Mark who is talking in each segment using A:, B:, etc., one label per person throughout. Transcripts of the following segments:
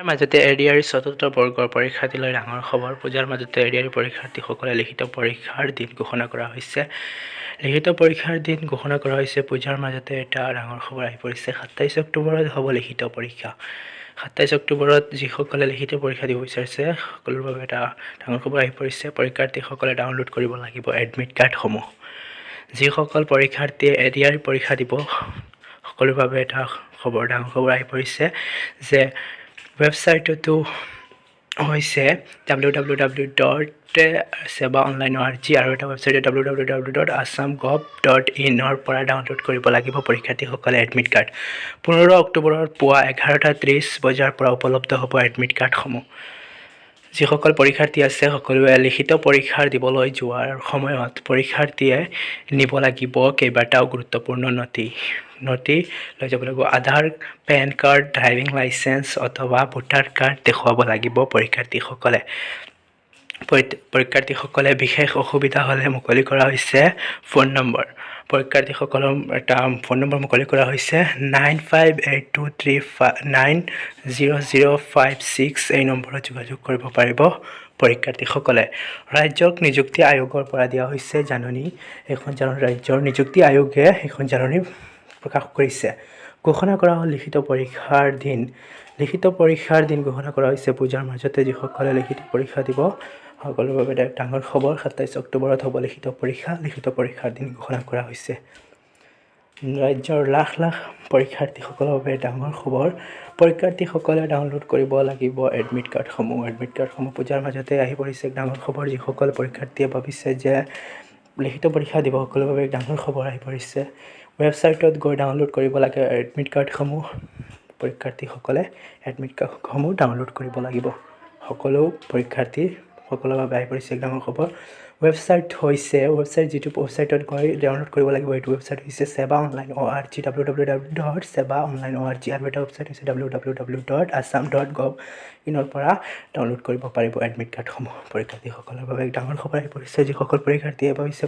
A: মাজতে এডিআৰই চতুৰ্থ বৰ্গৰ পৰীক্ষাৰ্থীলৈ ডাঙৰ খবৰ। পূজাৰ মাজতে এডিআৰই পৰীক্ষাৰ্থীসকলে লিখিত পৰীক্ষাৰ দিন ঘোষণা কৰা হৈছে। লিখিত পৰীক্ষাৰ দিন ঘোষণা কৰা হৈছে। পূজাৰ মাজতে এটা ডাঙৰ খবৰ আহি পৰিছে। 27 অক্টোবৰত হ'ব লিখিত পৰীক্ষা। 27 অক্টোবৰত যিসকলে লিখিত পৰীক্ষা দিব বিচাৰিছে, সকলোৰ বাবে এটা ডাঙৰ খবৰ আহি পৰিছে। পৰীক্ষাৰ্থীসকলে ডাউনলোড কৰিব লাগিব এডমিট কাৰ্ডসমূহ। যিসকল পৰীক্ষাৰ্থীয়ে এডিআৰই পৰীক্ষা দিব, সকলোৰ বাবে এটা খবৰ, ডাঙৰ খবৰ আহি পৰিছে যে ৱেবছাইটটো হৈছে www.sebaonline.org আৰু এটা ৱেবছাইট www.assamgov.inৰ পৰা ডাউনলোড কৰিব লাগিব পৰীক্ষাৰ্থীসকলে এডমিট কাৰ্ড। 15 অক্টোবৰৰ পুৱা 11:30 বজাৰ পৰা উপলব্ধ হ'ব এডমিট কাৰ্ডসমূহ। যিসকল পৰীক্ষাৰ্থী আছে, সকলোৱে লিখিত পৰীক্ষাৰ দিবলৈ যোৱাৰ সময়ত পৰীক্ষাৰ্থীয়ে নিব লাগিব কেইবাটাও গুৰুত্বপূৰ্ণ নথি। নথি লৈ যাব লাগিব আধাৰ, পেন কাৰ্ড, ড্ৰাইভিং লাইচেঞ্চ অথবা ভোটাৰ কাৰ্ড দেখুৱাব লাগিব পৰীক্ষাৰ্থীসকলে। পৰীক্ষাৰ্থীসকলে বিশেষ অসুবিধা হ'লে মুকলি কৰা হৈছে ফোন নম্বৰ। পৰীক্ষাৰ্থীসকলৰ এটা ফোন নম্বৰ মুকলি কৰা হৈছে, 958235 90056। এই নম্বৰত যোগাযোগ কৰিব পাৰিব পৰীক্ষাৰ্থীসকলে। ৰাজ্যক নিযুক্তি আয়োগৰ পৰা দিয়া হৈছে জাননী। এইখন জাননী, ৰাজ্যৰ নিযুক্তি আয়োগে এইখন জাননী প্ৰকাশ কৰিছে। ঘোষণা কৰা হ'ল লিখিত পৰীক্ষাৰ দিন। লিখিত পৰীক্ষাৰ দিন ঘোষণা কৰা হৈছে। পূজাৰ মাজতে যিসকলে লিখিত পৰীক্ষা দিব, সকলোৰ বাবে এটা ডাঙৰ খবৰ। 27 অক্টোবৰত হ'ব লিখিত পৰীক্ষা। লিখিত পৰীক্ষাৰ দিন ঘোষণা কৰা হৈছে। ৰাজ্যৰ লাখ লাখ পৰীক্ষাৰ্থীসকলৰ বাবে ডাঙৰ খবৰ। পৰীক্ষাৰ্থীসকলে ডাউনলোড কৰিব লাগিব এডমিট কাৰ্ডসমূহ। এডমিট কাৰ্ডসমূহ, পূজাৰ মাজতে আহি পৰিছে এক ডাঙৰ খবৰ। যিসকল পৰীক্ষাৰ্থীয়ে ভাবিছে যে লিখিত পৰীক্ষা দিব, সকলোৰ বাবে এক ডাঙৰ খবৰ আহি পৰিছে। ৱেবছাইটত গৈ ডাউনলোড কৰিব লাগে এডমিট কাৰ্ডসমূহ। পৰীক্ষাৰ্থীসকলে এডমিট কাৰ্ডসমূহ ডাউনলোড কৰিব লাগিব। সকলো পৰীক্ষাৰ্থীসকলৰ বাবে আহি পৰিছে এক ডাঙৰ খবৰ। ৱেবছাইট হৈছে, ৱেবছাইট যিটো ৱেবছাইটত গৈ ডাউনলোড কৰিব লাগিব, সেইটো ৱেবছাইট হৈছে সেৱা অনলাইন অ' আৰ জি, www.sebaonline.org। আৰু এটা ৱেবছাইট হৈছে www.assam.gov inৰ পৰা ডাউনলোড কৰিব পাৰিব এডমিট কাৰ্ডসমূহ। পৰীক্ষাৰ্থীসকলৰ বাবে এক ডাঙৰ খবৰ আহি পৰিছে। যিসকল পৰীক্ষাৰ্থীয়ে ভাবিছে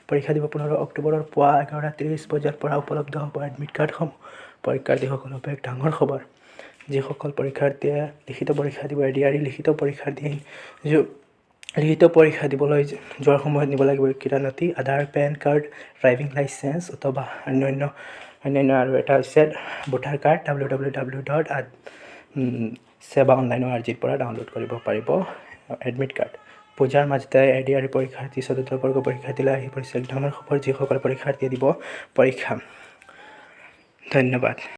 A: পৰীক্ষা দিব, 15 অক্টোবৰৰ পুৱা 11:30 বজাৰ পৰা উপলব্ধ হ'ব এডমিট কাৰ্ডসমূহ। পৰীক্ষাৰ্থীসকলৰ বাবে এক ডাঙৰ খবৰ। যিসকল পৰীক্ষাৰ্থীয়ে লিখিত পৰীক্ষা দিব, এডিআৰই লিখিত পৰীক্ষাৰ দিন, লিখিত পৰীক্ষা দিবলৈ যোৱাৰ সময়ত নিব লাগিব এইকেইটা নথি: আধাৰ, পেন কাৰ্ড, ড্ৰাইভিং লাইচেঞ্চ অথবা অন্যান্য আৰু এটা হৈছে ভোটাৰ কাৰ্ড। www.sebaonline.orgৰ পৰা ডাউনলোড কৰিব পাৰিব এডমিট কাৰ্ড। পূজাৰ মাজতে এডিআৰই পৰীক্ষাৰ্থী, চতুৰ্থ বৰ্গ পৰীক্ষাৰ্থীলৈ আহি পৰিছে এক ডাঙৰ খবৰ, যিসকল পৰীক্ষাৰ্থীয়ে দিব পৰীক্ষা। ধন্যবাদ।